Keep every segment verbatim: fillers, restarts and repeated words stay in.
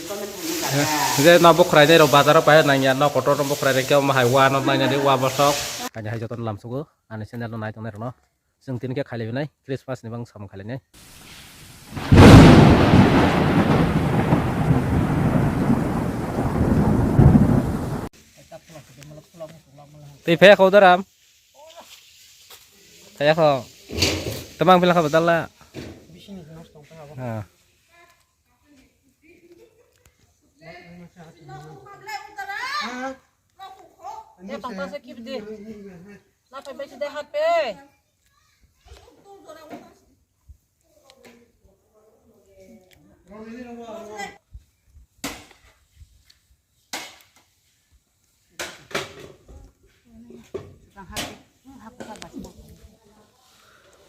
Je no bukhrainai rok bazar o pai nangya, no kotor no bukhrainai khe omo hai wa no nainani wa bosok. Ani hai joto no lamsugo ani channel no nai tongnai rok no. Chwng tini khe khailai nai Christmas ni bang samung khailai nai. Tei phai kho daram. Phai kho. Tamang phila kha badal la. Ah. Ya tong ta se kip di. Na pe pe de hat pe.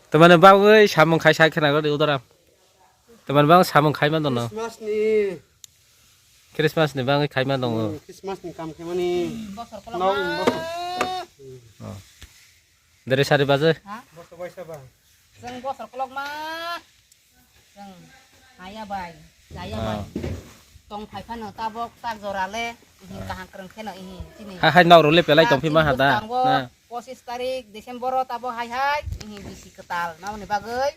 Tamani bagwi samung khai sai khna gori udaram. Tamani bagwi samung khai man dono. Christmas ni. Christmas ni bagwi khai man dongo. Hmm, Christmas ni kam khai mani. Bosor kolok Nok ma. Bosor. Oh. Dere sari baje. Ha? Bosor baisa ba. Jeng bosor kolok ma. Jeng haya bai, jaya bai. Ah. Tong phai phano tabok tak jora le, ihi kaham kreng kheno ihi chini. Ha, hai nok role pelai tong phi ma hada. Bwskango na. Pochis tarik December o tabok hai hai, ihi bisi kwtal. Namoni bagwi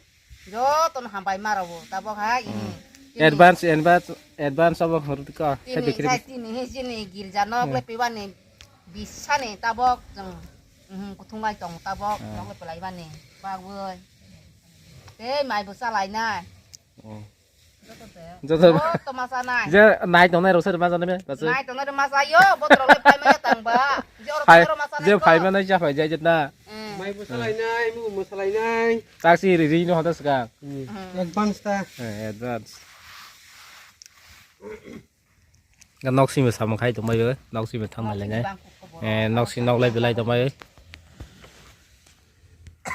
jotono hambai ma rabo tabok hai, ihi. Hmm. Chini. Advance, advance, advance obo hor ka. Chini, happy Christmas. Chini hi chini girja nok le pibani bisani tabok jeng, ihi kuthung lai tong tabok nok le pelai bani bagwi. Tei mai bo chalai nai. Oh. Joto se. Joto. Oh, to masa nai. Je nai tongnai rok se ma jana me, basu. Nai tongnai rok masa yo, botrok le pai maya tang ba. Je oro hai, oro masa nai je ko. Pai maya nai ja pai jai jetna. Hmm. Mai bo salai nai, mu mo salai nai. Taxi ri ri no hada ska. Hmm. Hmm. Advance ta. Eh, advance. Nok simi samung khai tongmai o, nok simi thang nai le nai. Eh, nok si nok lai belai tongmai o.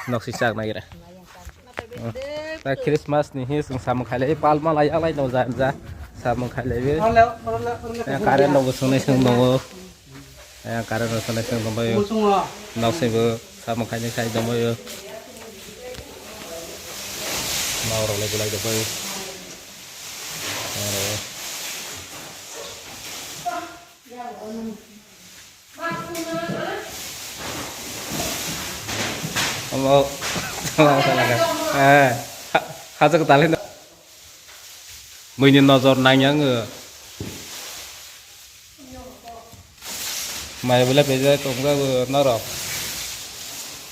Nok si chak nai gira. Ta Christmas ni hi sung samung khai lai, pal ma lai, alai no ja, ja. Samung khai lai. Eh, current no bo sung nai sung no. Eh, current no sung nai sung tongmai o. Nok si bo samung khai nai khai tongmai o. Nok rok lai belai tongmai o. Omo, omo salaga. Eh, ha-, hajak talin. Buini nojor nang yang. Mai bwlai pejai tongjago norok.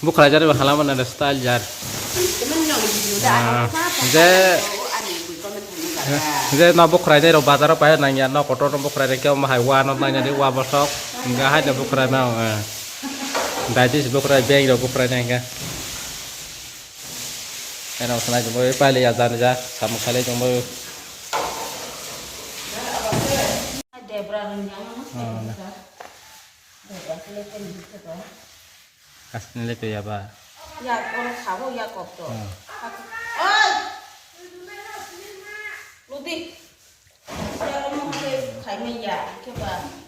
Bukhrai jani bo halama nang style jar. Ah, je, je no bukhrai jai rok bazar o pai nang ya, no kotor no bukhrai rok khe omo hai wa no nang ya, wa bosok. Hingga hai no bukhrai ma, eh. Daitis bukhrai, beng rok bukhrai nang ya. Eno sanai tongbo, pali ya jani ja, samung khalai tongbo. Debra rung yang. Ah. Debra kele kele hito. Kasni le to ya ba. Ya, oro sabo ya kok to. Hmm. Oi! Ludi. Ya, oro mo hai khai me ya, ke ba.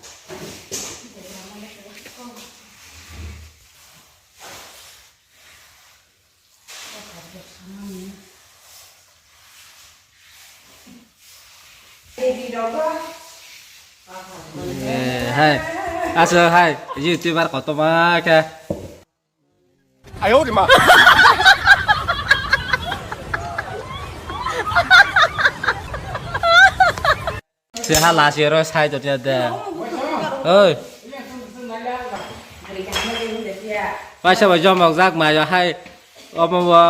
Eh, hai. Asa hai, YouTuber koto ma khe. Ayo de ma. Se ha lasi oro sai to de. Oi. Paisa ba jomok jak ma yo hai. Omo bo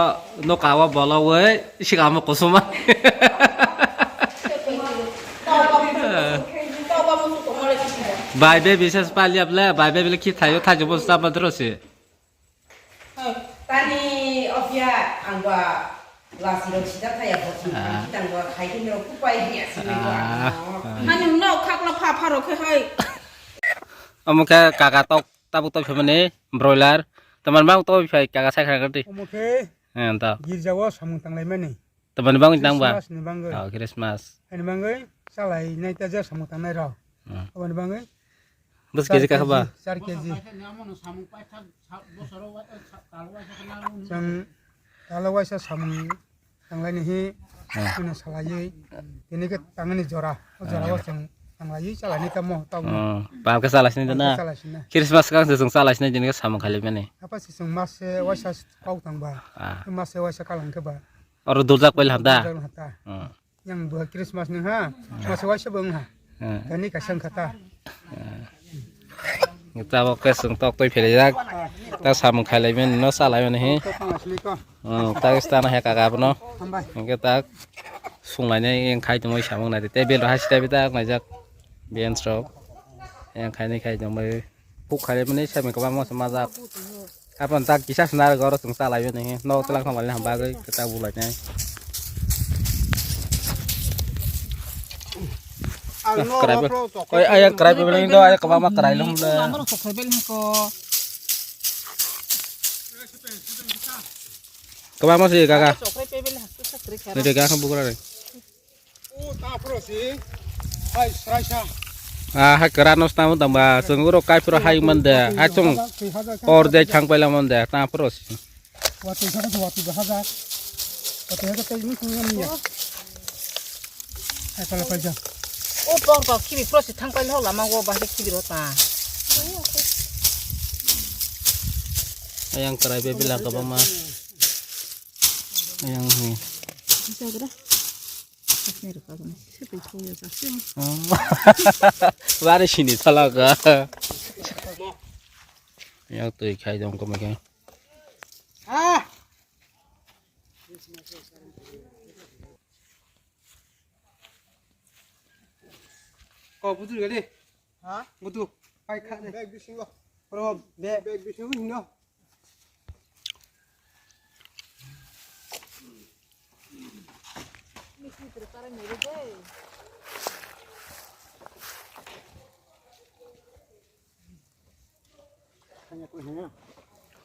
noka o bolok oi sikamo kusuma. Bai be bises paliya ble, bai be bile khi thayo thajo bo sa madro se. Tani ofia ang ba lasi rok sida thaya bo. Ah. Ang kitang bo khai khe rok kupai ya si. Ah. Mani no khakla pha pha rok khe hai. Omo khe kaka tok. Tabuk twi phaimani broiler. Tamar bang twi phai kaka sai khana kati. Omo khe. Eh, ta. Girja o samung tanglai mani. Tamani bang tang ba? Christmas ni bangwi. Oh, Christmas. Ani bangwi chalai nai ta je samung tangnai rok. Hmm. Aboni bangwi. Bus kg ka ba? Char kg. Chang talo waisa samung tanglai ni hi. Ah. Ano salaiwi. Tini khe tangani jora. O jora o chwng tanglaiwi chalaini tamo tamo. Oh, pal khe chalaisini da na? Pal khe chalaisini. Christmas kang se chwng chalaisini tini khe samung khailai mani. Apa se chwng mas se waisa kok tang ba. Ah. Mas se waisa kalang khe ba. Oro dujak pail hata. Dujak hata. Hmm. Yang buha Christmas ni ha. Mas se waisa bang ha. Hmm. Tani ka sang khata. Hmm. Tabok khe chwng tok twi phelaijak. Ta samung khailai mani no chalai mani he. Tok tang asli ko. Hmm, ta stana he kaka abono. Hambai. Hingke ta sunglainai wng khai tongmoi samung nai tei bel rok hai sita bita wng laijak bench rok wng khainai khai tongmoi huk khaimani samung kwbangma se majak aboni tak kisa se narwk oro chwng cha laio nini nok twlang thang laina bagwi kwtak bulainai. Ang no Kwrai bo- rok rok Oi, ayang kwrai bebel do, ayang kwbangma kwrai lom le. Lama rok chokrai bel hako. Kwbangma se gaga. Chokrai bebel hako sakri khara. Nede gaga bugra re. O ta phro si. Hai sraisa. Ah, hai kwra nos tamo tamba, chwng uro kai phro hai mande, hai chwng or de thang paila mande, ta phro si. Watwi kha kha watwi ba hajar. Watwi kha kha tei ni kung ni ya. Hai pala paja. O por por khibi pro si thang pai lama go ba khibi ro ta. Ayang kwrai be bila ka ba ma. Ayang hi. Jagra. Asni ro ka ba ni. Se pai ko ya ta se. Wari sini thala ka. Ayang twi khai dong ko mai. Ah. Ko butu gale. Ha? Butu. Pai kha de. Bag bisingo. Pro bag. Bag bisingo no.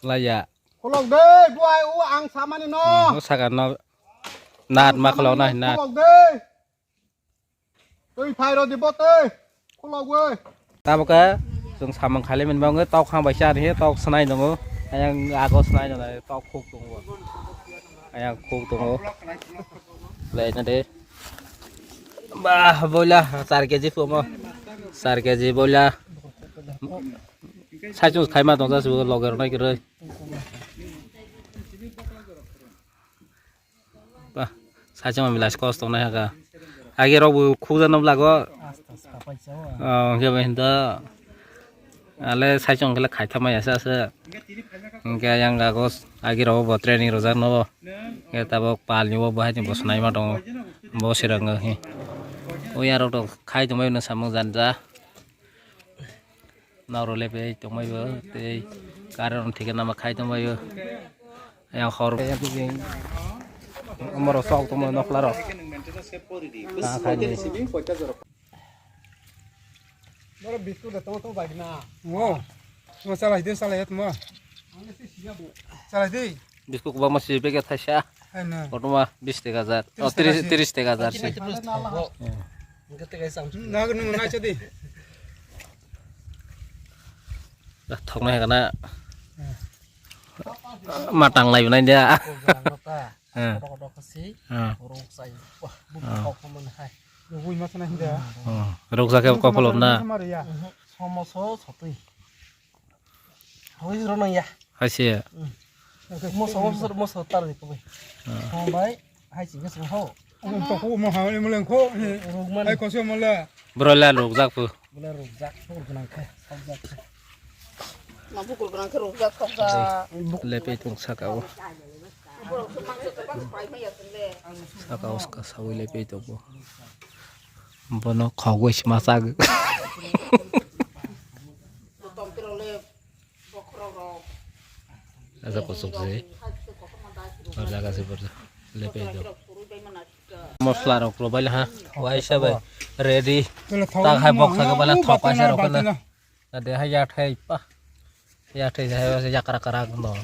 Laya. Khulok de, buai o ang samani no. Hmm, o saka no. Nat ma khulok na, nat. Khulok de. Twi phai rw di bo twi. Khulok oi. Tamo khe chwng samung khailai mani bagwi tok khang bai cha ni tok swnai tongo. Ayang ago swnai tongo, tok khuk tongo. Ayang khuk tongo. Lai na de. Bah, boila char K G phumo. Char K G boila. Saichung khaima tongja sibo loge rwnai kwrwi. Ba, saichung mila kosto nai haka. Agi rok bo khukja no blago. Asta ska paisa o. Oh, hingke bo hinto. Ale saichung kele khaitha mai asa asa. Hingke yang gagos agi rok bo training rojak no. Hingke tabok pal ni bo bahai ni bo swnai ma tongo. Bo sirang hi. O yang rok to khai tongmai no samung janja. Noro lepe tongmai bo tei current thike nama khai tongmai bo. Yang hor. Omoro sok tongmai nokla rok. Ta khai ni. Noro biscuit da tong tong bai na. Wo. Mo salai de salai mo. Salai de. Biskuk kwbangma si packet thaisa. Hai na. Kotorma bish taka jar. Oh, tiris, tiris taka jar si. Hwnkhe tei kaisa ang. Hmm, na, nung na chadi. Dah thoknai hwnkhe na. Hmm. Ma tanglai bwnai dia. Kotorma ta. Hmm. Kotor kotor khe si. Hmm. Rung sai. Wah, bu thok man hai. Rugui ma sana hinda. Hmm. Ruksa khe kophol na. Sama ya. Somo so sotwi. Hoi rw nang ya. Hai se. Moso, moso, moso tar di ko bai. Hai chingke song ho. Ang to ko mo ha mo leng ko. Rugman. Hai ko se mo le. Broiler rukjak pu. Broiler rukjak, bukur gwnang khe, sokjak khe. Ma bukur gwnang khe rukjak, sokjak. Lepe tung saka o. Saka o ska sawi lepe tung bo. Bono khogwi sima sag. Asa kosok se. Jaga se borja. Lepe do. Mosla rok robai ha. Waisa bai. Ready. Tak hai bok sa bala thok kaisa rok na. Ade hai ya thai pa. Ya thai hai ya kara kara no.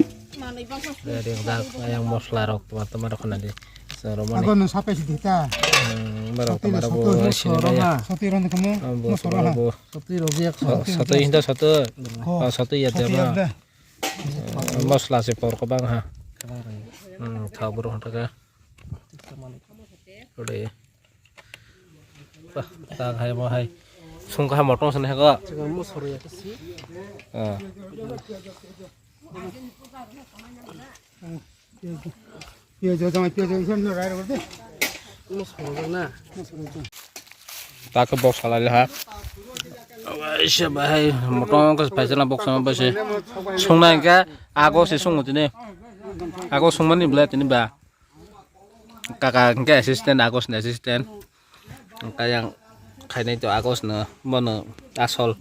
Ready dak yang mosla rok toma toma rok na di. Romani. Ago no sape si dita. Hmm, barok toma rok bo sini ya. Soti ron kamu. Mosla rok. Sotwi rok yak. Sotwi hinda sotwi. Oh, sotwi ya jaba. Mosla se por ko bang ha. Hmm, thau buru hota ka. Ore. Wah, ta khai mo hai. Sung kha motong sene ko. Ah. Piajo jama piajo sem no rai ro de. Mo soro na. Tak box halai ha. Aisa bahai motong ke paisa na box sama bese. Sung na ke ago se sung tini. Ago sung mani bela tini ba. Kaka hingke assistant, Agos ni assistant. Hingke yang khainai to Agos no, bono asol.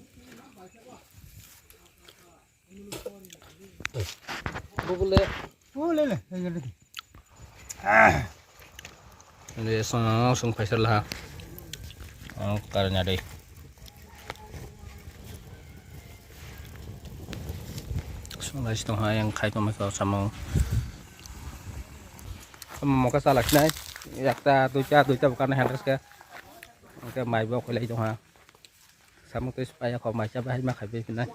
Bubule. Oh, le, le, le, le. Ini song, song paisar lah. Oh, karena deh. Sungai sitong ha yang khai tongmai kau samung. Moka salak nai. Yakta duita, duita bukan handles ke. Oke, mai bok lai tong ha. Samung tu supaya kau mai coba hai makai be nai.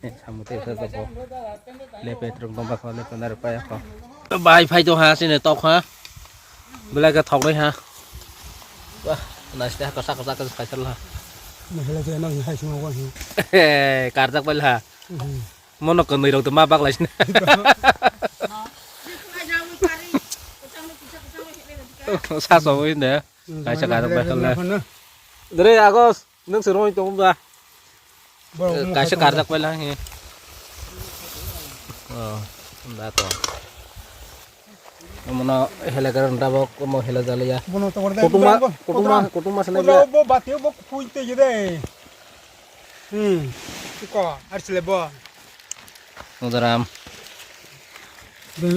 Eh, samung tu saya tu. Lepe truk domba kau, lepe nar paya kau. Bai phai tong ha, sini tok ha. Belai khe thok dai ha. Wah, nai sini ha, kosak kosak khe phaisal ha. Mahela je nang hai sima wan hi. Karjak pai ha. Mhm. Mono kwnwi rok to ma bak lai sini. Sa so wi ne. Kaisa karjak pai ha. Dere Agos. Nwng se roi tong ba? Kaisa karjak pai lang he. Oh, da to. Mono hela garan da bo mo hela jale ya. Bono to gorde. Kutuma, kutuma, kutuma sene. Bo bati bo pui te jide. Hmm. Ko arsle bo. Udaram.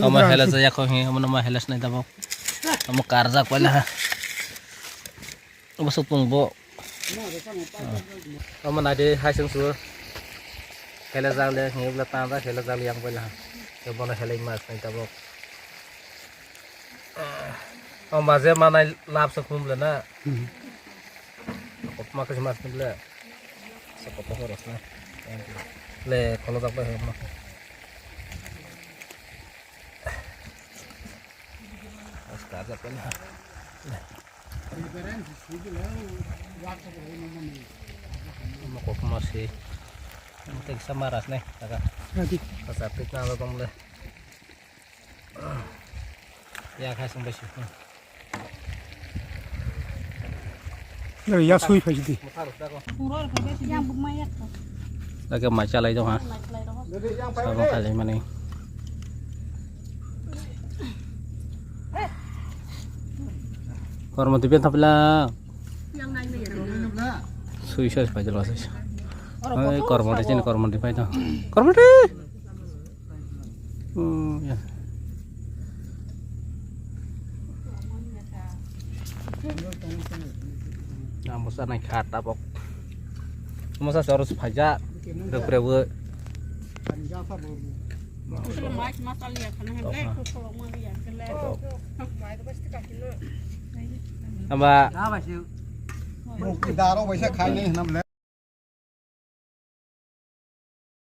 Omo hela jaya kho he, omo ma hela sene da bo. Omo karjak pai la. Omo sukpung bo. Omo naidi hai sung su. Hela jak le, hingke bwle tang jak, hela jak le yang pai la. Ke bono helai mas nai tabok. Omo je manai lab sukpung bwle na. Kotma khe mas bwle. Sa kotma khe ros na. Le kholo jak pai omo. Aska aja pen ha. Mokok masi. Tek sama ras ne, taka. Lagi. Kasa pit na lo tong le. Ya khai sung besi. Ya, ya sui phai di. Yang buk mayak. Lagi mai chalai dong ha. Sama kali mani. Kormo tipen thapla. Sui sui phai jalo sui. Ai kormo de chin kormo de phai to. Kormo de. Hmm, ya. Amo sa nai kha tabok. Amo sa chorus phaja. Rupre bu. Amba. Daro baisa khai nai hinam le.